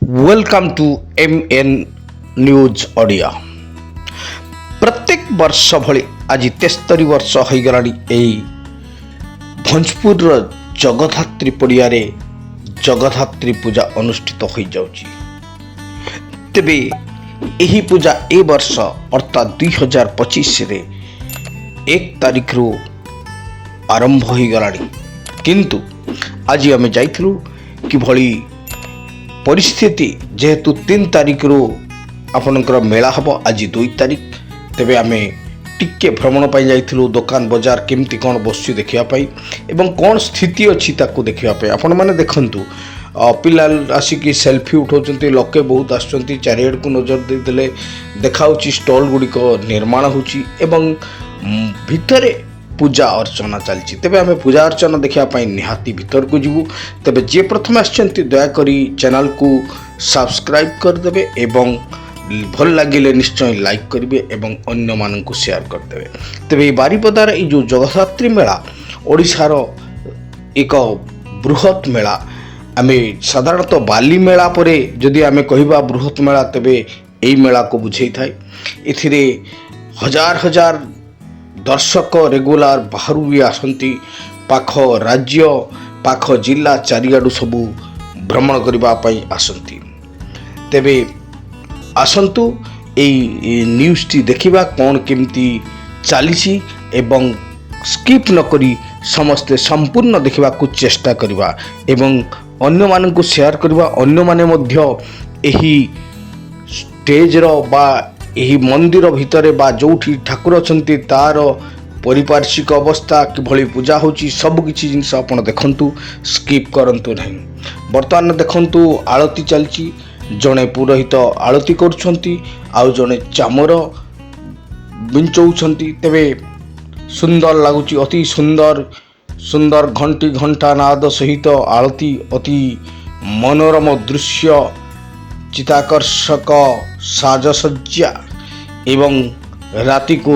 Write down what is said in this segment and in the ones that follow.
Welcome to MN News Odia. ପ୍ରତ୍ୟେକ ବର୍ଷ ଭଳି ଆଜି 73 ବର୍ଷ ହୋଇଗଲାଣି, ଏଇ ଭଞ୍ଜପୁରର ଜଗଧାତ୍ରୀ ପଡ଼ିଆରେ ଜଗଧାତ୍ରୀ ପୂଜା ଅନୁଷ୍ଠିତ ହୋଇଯାଉଛି। ତେବେ ଏହି ପୂଜା ଏ ବର୍ଷ ଅର୍ଥାତ୍ 2025ରେ 1 ତାରିଖରୁ ଆରମ୍ଭ ହୋଇଗଲାଣି। କିନ୍ତୁ ଆଜି ଆମେ ଯାଇଥିଲୁ କିଭଳି ପରିସ୍ଥିତି, ଯେହେତୁ 3 ତାରିଖରୁ ଆପଣଙ୍କର ମେଳା ହେବ, ଆଜି 2 ତାରିଖ। ତେବେ ଆମେ ଟିକେ ଭ୍ରମଣ ପାଇଁ ଯାଇଥିଲୁ, ଦୋକାନ ବଜାର କେମିତି କ'ଣ ବସୁଛି ଦେଖିବା ପାଇଁ ଏବଂ କ'ଣ ସ୍ଥିତି ଅଛି ତାକୁ ଦେଖିବା ପାଇଁ। ଆପଣମାନେ ଦେଖନ୍ତୁ, ପିଲା ଆସିକି ସେଲ୍ଫି ଉଠାଉଛନ୍ତି, ଲୋକେ ବହୁତ ଆସୁଛନ୍ତି। ଚାରିଆଡ଼କୁ ନଜର ଦେଇଦେଲେ ଦେଖାଉଛି ଷ୍ଟଲ୍ ଗୁଡ଼ିକ ନିର୍ମାଣ ହେଉଛି ଏବଂ ଭିତରେ ପୂଜା ଅର୍ଚ୍ଚନା ଚାଲିଛି। ତେବେ ଆମେ ପୂଜା ଅର୍ଚ୍ଚନା ଦେଖିବା ପାଇଁ ନିହାତି ଭିତରକୁ ଯିବୁ। ତେବେ ଯିଏ ପ୍ରଥମେ ଆସିଛନ୍ତି, ଦୟାକରି ଚ୍ୟାନେଲକୁ ସବସ୍କ୍ରାଇବ୍ କରିଦେବେ ଏବଂ ଭଲ ଲାଗିଲେ ନିଶ୍ଚୟ ଲାଇକ୍ କରିବେ ଏବଂ ଅନ୍ୟମାନଙ୍କୁ ସେୟାର କରିଦେବେ। ତେବେ ଏଇ ବାରିପଦାର ଏଇ ଯେଉଁ ଜଗଧାତ୍ରୀ ମେଳା, ଓଡ଼ିଶାର ଏକ ବୃହତ୍ ମେଳା। ଆମେ ସାଧାରଣତଃ ବାଲି ମେଳା ପରେ ଯଦି ଆମେ କହିବା ବୃହତ୍ ମେଳା, ତେବେ ଏଇ ମେଳାକୁ ବୁଝେଇଥାଏ। ଏଥିରେ ହଜାର ହଜାର ଦର୍ଶକ ରେଗୁଲାର ବାହାରୁ ବି ଆସନ୍ତି, ପାଖ ରାଜ୍ୟ, ପାଖ ଜିଲ୍ଲା, ଚାରିଆଡ଼ୁ ସବୁ ଭ୍ରମଣ କରିବା ପାଇଁ ଆସନ୍ତି। ତେବେ ଆସନ୍ତୁ, ଏଇ ନ୍ୟୁଜ୍ଟି ଦେଖିବା କ'ଣ କେମିତି ଚାଲିଛି ଏବଂ ସ୍କିପ୍ ନକରି ସମସ୍ତେ ସମ୍ପୂର୍ଣ୍ଣ ଦେଖିବାକୁ ଚେଷ୍ଟା କରିବା ଏବଂ ଅନ୍ୟମାନଙ୍କୁ ସେୟାର କରିବା। ଅନ୍ୟମାନେ ମଧ୍ୟ ଏହି ଷ୍ଟେଜ୍ର ବା ଏହି ମନ୍ଦିର ଭିତରେ ବା ଯେଉଁଠି ଠାକୁର ଅଛନ୍ତି ତାର ପରିପାର୍ଶ୍ୱିକ ଅବସ୍ଥା, କିଭଳି ପୂଜା ହେଉଛି, ସବୁକିଛି ଜିନିଷ ଆପଣ ଦେଖନ୍ତୁ, ସ୍କିପ୍ କରନ୍ତୁ ନାହିଁ। ବର୍ତ୍ତମାନ ଦେଖନ୍ତୁ, ଆଳତି ଚାଲିଛି। ଜଣେ ପୁରୋହିତ ଆଳତି କରୁଛନ୍ତି, ଆଉ ଜଣେ ଚାମର ବିଞ୍ଚଉଛନ୍ତି। ତେବେ ସୁନ୍ଦର ଲାଗୁଛି, ଅତି ସୁନ୍ଦର ସୁନ୍ଦର ଘଣ୍ଟି ଘଣ୍ଟା ନାଦ ସହିତ ଆଳତି, ଅତି ମନୋରମ ଦୃଶ୍ୟ, ଚିତ୍ତାକର୍ଷକ ସାଜସଜ୍ଜା ଏବଂ ରାତିକୁ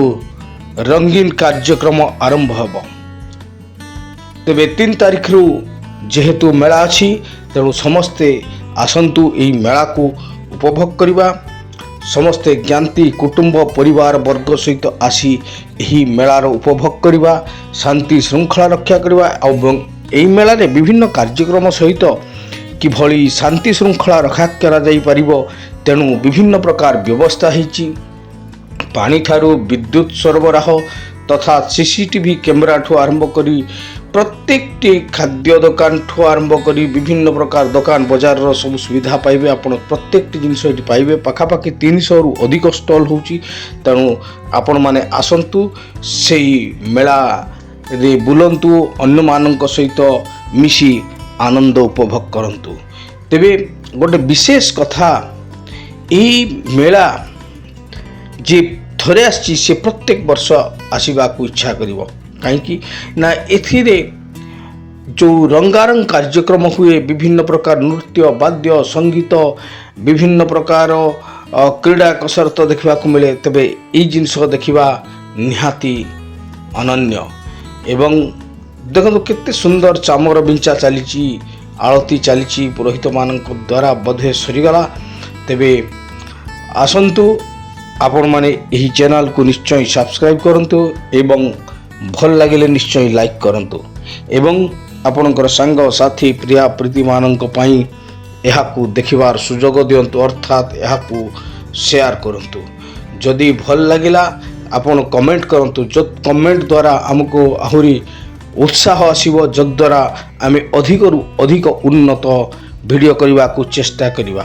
ରଙ୍ଗୀନ କାର୍ଯ୍ୟକ୍ରମ ଆରମ୍ଭ ହେବ। ତେବେ 3 ତାରିଖରୁ ଯେହେତୁ ମେଳା ଅଛି, ତେଣୁ ସମସ୍ତେ ଆସନ୍ତୁ, ଏହି ମେଳାକୁ ଉପଭୋଗ କରିବା। ସମସ୍ତେ ଜ୍ଞାତି କୁଟୁମ୍ବ ପରିବାର ବର୍ଗ ସହିତ ଆସି ଏହି ମେଳାର ଉପଭୋଗ କରିବା, ଶାନ୍ତି ଶୃଙ୍ଖଳା ରକ୍ଷା କରିବା ଏବଂ ଏହି ମେଳାରେ ବିଭିନ୍ନ କାର୍ଯ୍ୟକ୍ରମ ସହିତ କିଭଳି ଶାନ୍ତି ଶୃଙ୍ଖଳା ରକ୍ଷା କରାଯାଇପାରିବ, ତେଣୁ ବିଭିନ୍ନ ପ୍ରକାର ବ୍ୟବସ୍ଥା ହେଇଛି। ପାଣିଠାରୁ ବିଦ୍ୟୁତ ସରବରାହ ତଥା ସିସିଟିଭି କ୍ୟାମେରାଠୁ ଆରମ୍ଭ କରି ପ୍ରତ୍ୟେକଟି ଖାଦ୍ୟ ଦୋକାନଠୁ ଆରମ୍ଭ କରି ବିଭିନ୍ନ ପ୍ରକାର ଦୋକାନ ବଜାରର ସବୁ ସୁବିଧା ପାଇବେ ଆପଣ। ପ୍ରତ୍ୟେକଟି ଜିନିଷ ଏଠି ପାଇବେ। ପାଖାପାଖି 300ରୁ ଅଧିକ ଷ୍ଟଲ୍ ହେଉଛି। ତେଣୁ ଆପଣମାନେ ଆସନ୍ତୁ, ସେଇ ମେଳାରେ ବୁଲନ୍ତୁ, ଅନ୍ୟମାନଙ୍କ ସହିତ ମିଶି ଆନନ୍ଦ ଉପଭୋଗ କରନ୍ତୁ। ତେବେ ଗୋଟେ ବିଶେଷ କଥା, ଏହି ମେଳା ଯିଏ ଥରେ ଆସିଛି, ସେ ପ୍ରତ୍ୟେକ ବର୍ଷ ଆସିବାକୁ ଇଚ୍ଛା କରିବ। କାହିଁକି ନା ଏଥିରେ ଯେଉଁ ରଙ୍ଗାରଙ୍ଗ କାର୍ଯ୍ୟକ୍ରମ ହୁଏ, ବିଭିନ୍ନ ପ୍ରକାର ନୃତ୍ୟ, ବାଦ୍ୟ, ସଙ୍ଗୀତ, ବିଭିନ୍ନ ପ୍ରକାର କ୍ରୀଡ଼ା କସରତ ଦେଖିବାକୁ ମିଳେ। ତେବେ ଏଇ ଜିନିଷ ଦେଖିବା ନିହାତି ଅନନ୍ୟ। ଏବଂ ଦେଖନ୍ତୁ, କେତେ ସୁନ୍ଦର ଚାମର ବିଞ୍ଚା ଚାଲିଛି, ଆଳତି ଚାଲିଛି ପୁରୋହିତମାନଙ୍କ ଦ୍ୱାରା, ବୋଧେ ସରିଗଲା। ତେବେ ଆସନ୍ତୁ, ଆପଣମାନେ ଏହି ଚ୍ୟାନେଲକୁ ନିଶ୍ଚୟ ସବସ୍କ୍ରାଇବ୍ କରନ୍ତୁ ଏବଂ ଭଲ ଲାଗିଲେ ନିଶ୍ଚୟ ଲାଇକ୍ କରନ୍ତୁ ଏବଂ ଆପଣଙ୍କର ସାଙ୍ଗସାଥି ପ୍ରିୟା ପ୍ରୀତିମାନଙ୍କ ପାଇଁ ଏହାକୁ ଦେଖିବାର ସୁଯୋଗ ଦିଅନ୍ତୁ, ଅର୍ଥାତ୍ ଏହାକୁ ସେୟାର କରନ୍ତୁ। ଯଦି ଭଲ ଲାଗିଲା, ଆପଣ କମେଣ୍ଟ କରନ୍ତୁ। କମେଣ୍ଟ ଦ୍ୱାରା ଆମକୁ ଆହୁରି ଉତ୍ସାହ ଆସିବ, ଯଦ୍ୱାରା ଆମେ ଅଧିକରୁ ଅଧିକ ଉନ୍ନତ ଭିଡ଼ିଓ କରିବାକୁ ଚେଷ୍ଟା କରିବା।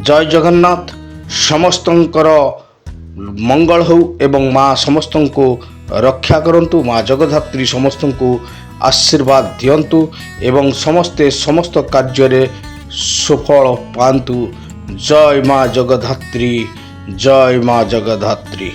ଜୟ ଜଗନ୍ନାଥ। ସମସ୍ତଙ୍କର ମଙ୍ଗଳ ହେଉ ଏବଂ ମା ସମସ୍ତଙ୍କୁ ରକ୍ଷା କରନ୍ତୁ। ମା ଜଗଧାତ୍ରୀ ସମସ୍ତଙ୍କୁ ଆଶୀର୍ବାଦ ଦିଅନ୍ତୁ ଏବଂ ସମସ୍ତେ ସମସ୍ତ କାର୍ଯ୍ୟରେ ସୁଫଳ ପାଆନ୍ତୁ। ଜୟ ମା ଜଗଧାତ୍ରୀ, ଜୟ ମା ଜଗଧାତ୍ରୀ।